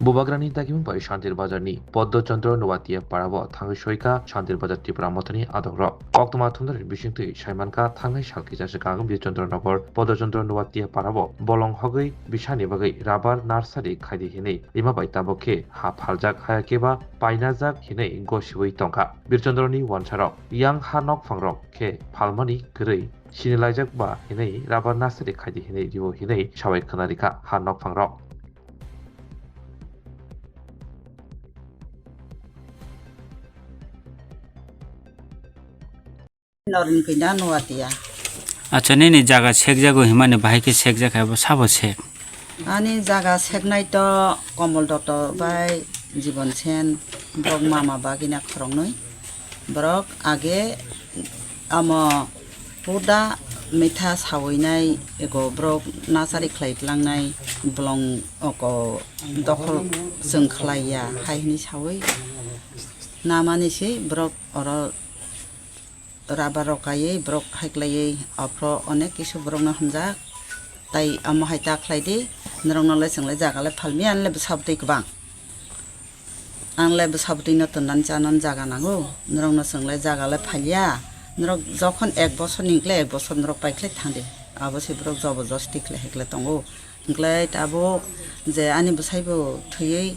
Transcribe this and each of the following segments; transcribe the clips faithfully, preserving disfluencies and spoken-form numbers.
Bubagrani dagimung bai Shantir Bazarni Poddo Chandra Nuatia parao thangwi soika Shantir Bazar Tipra Mothani adongrok. Koktwma thumnani bisingtwi saimankha thangnai sal kisa swkang Birchandra Nagar Poddo Chandra Nuatia parao bolong hogwi bisani bagwi rubber nursery khaidi hinwi rima bai tabuk khe ha phaljak haya khe ba painajak hinwi gosiwi tongkha. Birchandrani wansarok yang ha nokphangrok khe phalmani kwrwi sinilaijak ba hinwi rubber nursery khaidi hinwi rio hinwi sawi khwnarikha ha nokphangrok. Norni pinda Nuatia. Acha, nini jaga sekjago himani bahai khe sekjak hai bo sabo sek? Ani jaga seknai to Komol Dotto bai Jibon Sen, borok mama bagina khoroknwi. Borok age amo puda mitha sawinai ego borok nasari khlai tlangnai bolong oko dokhol chwng khlaiya hai hwnwi sawi namani se borok oro rubber rok kaiwi borok hai khlaiwi aphro onek kisu borokno hamjak. Tai amo hai ta khlai di, norokno le chwng le jaga le phalmaya, ani le bwsa bwtwi kwbang. Ang le bwsa bwtwi no tonnani chanani jaga nango, norokno chwng le jaga le phalya. Norok jokhon ek bosor ni hwnkhe ek bosor norok pai khlai thang di. Abo se borok jobo josti khlai hai khlai tongo. Hwnkhe tabuk je ani bwsai bo thwiwi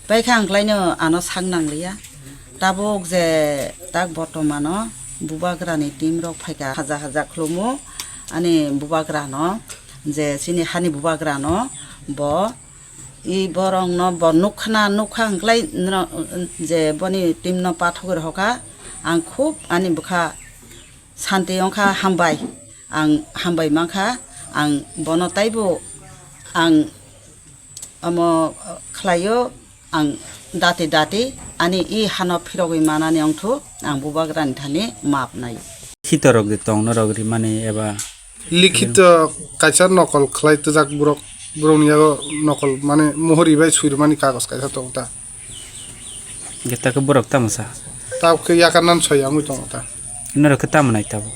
paikha, ang khlaino ano sak nangliya. Tabuk je tak bortomano bubagrani team rok phaikha, haja haja khlumo ani bubagrano, je chini hani bubagrano bo i borokno bo nukkhana nukha hwnkhlai je boni team no pathogwi rohorkha. Ang khub ani bwkha santi wngkha, hambai. Ang hambai mankha, ang bono taibo ang omo khlaio, ang dati dati ani i hano phirogwi manani wngthu, ang bubagrani thani map naio. Khitorok de tong norok rimani eba likhito kaisa nokol khlai twijak borok, borokni yago nokol mane mohori bai swirimani kagos kaisa tongo ta. Hwnkhe ta khe borok tamo sa? Tabuk khe yakarnan soi wngwi tongo ta. Norok khe tamo nai tabuk?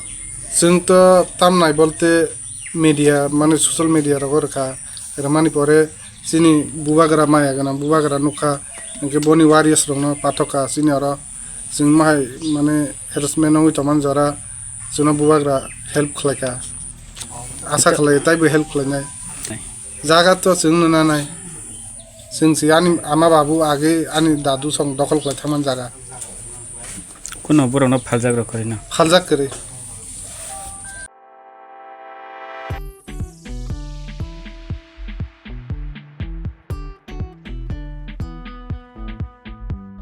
Chwng to tam nai bolte media, mane social media rogo rwkha, rwmani pore chini bubagra maya gwnang bubagra nukha, hwnkhe boni warriors rokno pathokha chini oro. Chwng mahai mane harassment wngwi tongmani jora chwngno bubagra help khlaikha, asa khlai taibo help khlainai. Jaga to chwng nuna nai. Chwng se ani ama babu age ani dadu song dokhol khlai thangmani jaga. Kuno borokno phaljak rok kwrwi no? Phaljak kwrwi.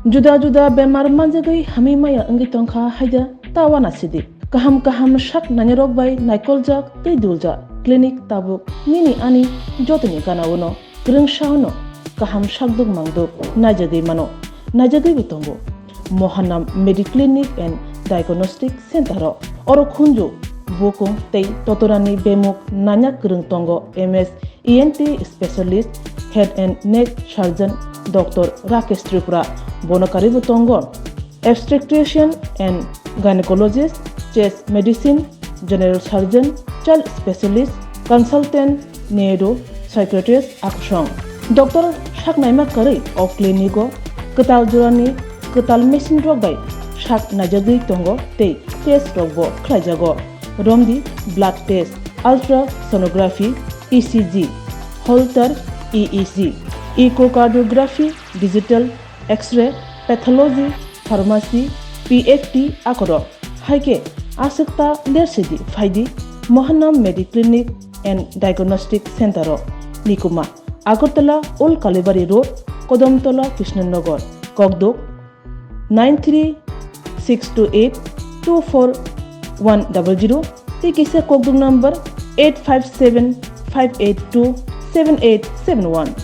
Juda juda bemar manjagwi hamwi maya wngwi tongkha haida ta uanasidi. Kaham kaham sak nainarok bai naikoljak tei duljak clinic tabuk nini ani jotoni gana-o no kwrwngsa-o no kaham sakduk mangduk naijagwi mano, naijagwibo tongo. Mohanam Mediclinic and Diagnostic Center-o oro khunju, bukung tei totorani bemuk nanya kwrwng tongo M S E N T specialist, head and neck surgeon Doctor Rakesh Tripura, bono karwibo tongo obstetrician and gynecologist, chest medicine, general surgeon, child specialist, consultant, neuro, psychiatrist, akusong. Doctor sak naima karwi o clinic-o kwtal jorani kwtal machine rok bai sak naijagwi tongo tei test rokbo khlaijago. Romdi blood test, ultrasonography, E C G, Holter E E G, echocardiography, digital X-ray, pathology, pharmacy, P F T akorok. Hai khe aswk ta lersidi phaidi Mohanam Mediclinic and Diagnostic Center-o, Nikuma, Agartala Old Kalibari Road, Kodamtola, Krishnanagar, Kokduk, nine three six two eight two four one double zero tei kisa kokduk number eight five seven five eight two seven eight seven one.